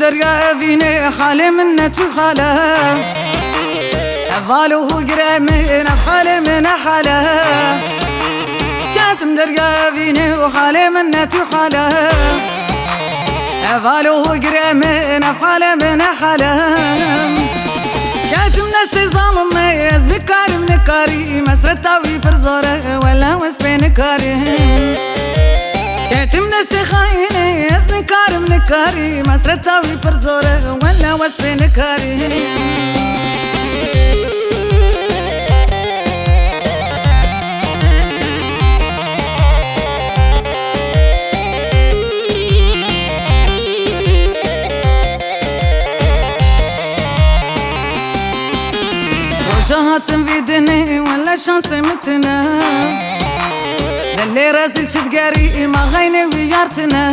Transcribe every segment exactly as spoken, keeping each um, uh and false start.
Derya evînê halê min ne tu hale. Heval û hûgirê min ev halê min ne hale. Ketim derya evînê û halê min ne tu hale. Heval û hûgirê min ev halê min ne hale. Ketim destê zalimê ez nikarim nikarî. Mesreta wî pir zor e wela ez pê nikarim. Ketim destê xayinê ez nikarim nikarî. Mesreta wî pir zor e wela ez pê nikarim. Roja hatim vî dinê wela şansê min tune. Dilê rezîl çi digerî ma xeynê wî yar tune.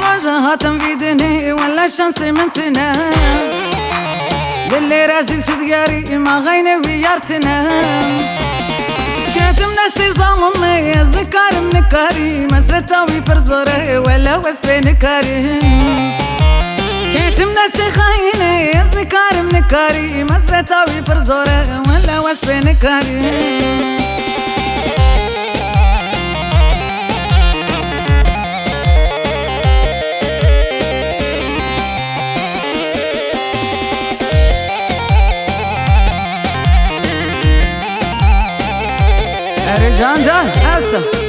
Roja hatim vî dinê wela şansê min tune. Dilê rezîl çi digerî ma xeynê wî yar tune. Ketim destê zalimê ez nikarim nikarî. Mesreta wî pir zor e wela ez pê nikarim. Ketim destê xayinê ez nikarim nikarî. Mesreta wî pir zor e wela ez pê nikarim. Erê can can, ewsa.